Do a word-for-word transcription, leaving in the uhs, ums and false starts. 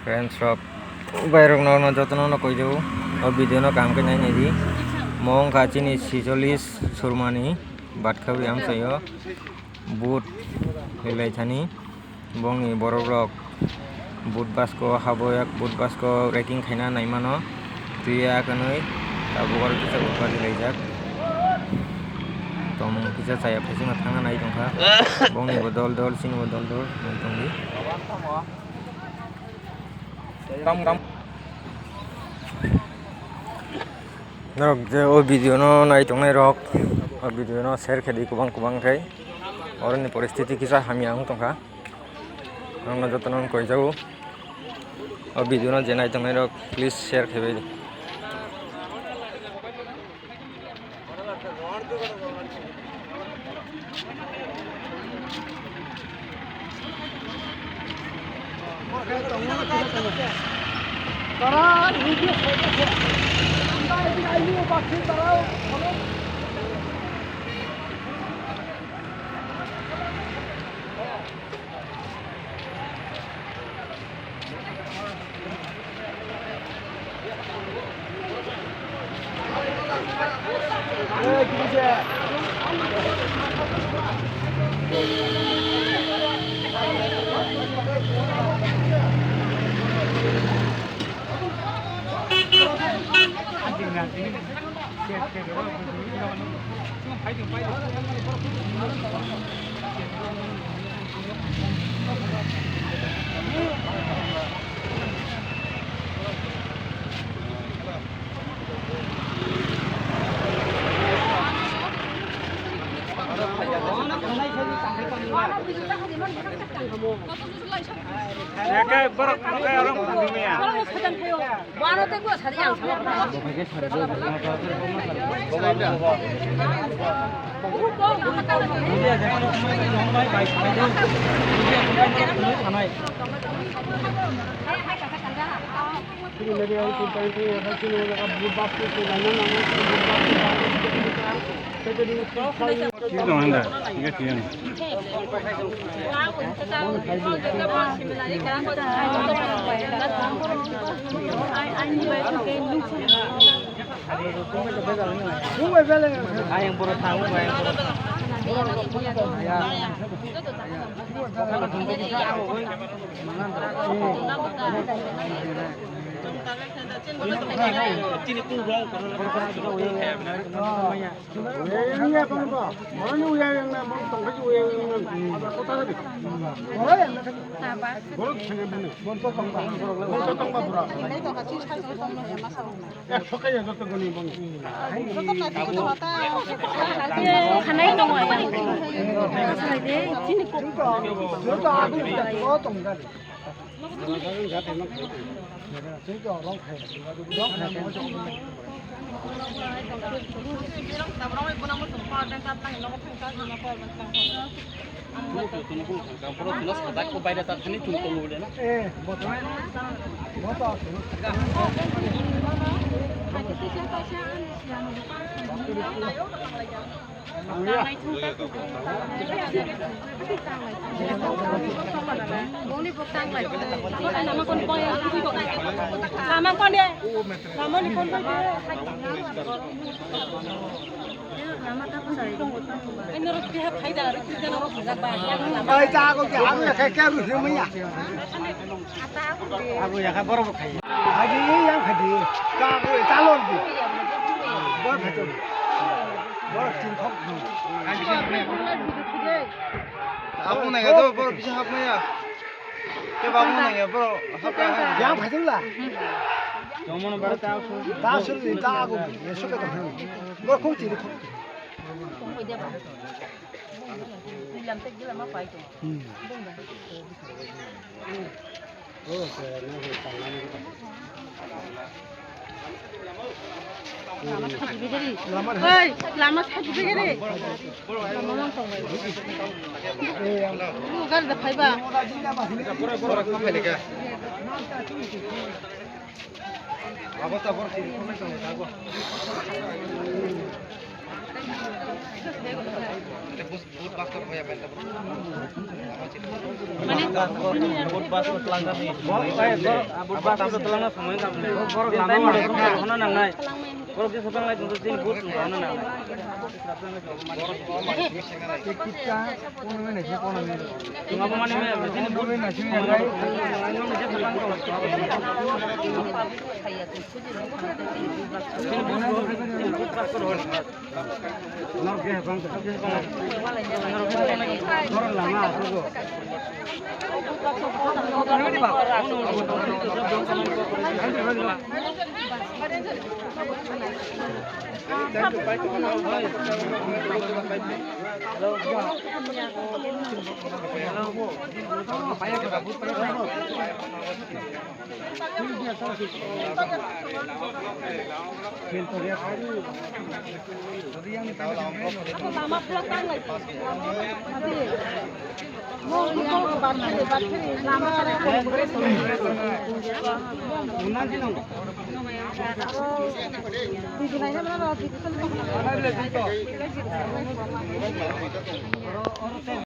Friends rok, bai rok no, no joto no, no koi jago. O video no kaham khe nai nai di. Mo wngkha chini sicholis surmani batkhawi amchaio boot hilai thani. Bongni borok rok boot basko habo yak boot basko raking khaina nai mano. Twi ya kanwi tabuk oro kisa boot bari laijak. Tongmung kisa chaya phaisingno thangna nai tongkha. Bongni bo dol dol, chini bo dol dol, tongdi. Norok je o video no nai tongnai rok, o video no share khe di kwbang kwbang khe, oroni poristiti kisa hamya wng tongkha. Norokno jotono wng koi jago, o video no je nai tongnai rok please share khe bai di. Khanai tongo. Abo yakha borok bo khai. Agi yang khai di. Ka bo talon di. Bor khai to. Bor tin khok. Abo nai ga to bor bisa hap maya. Ke babu nai ga bor hap ya. Yang khai la. Jomo no bar ta su. Ta su di ta ago. Yesu ke to. Bor khok ti khok. Hmm. Oi, lama saji begini. Gari da phaiba. Mane Vote bas ko twlang kami. Vote bas ko twlang na samay kami. Borok lama ma hono nang nai. Borok je sabang lai jeng jeng vote twlang na nang nai. Tunggu apa mana me? Jeng vote.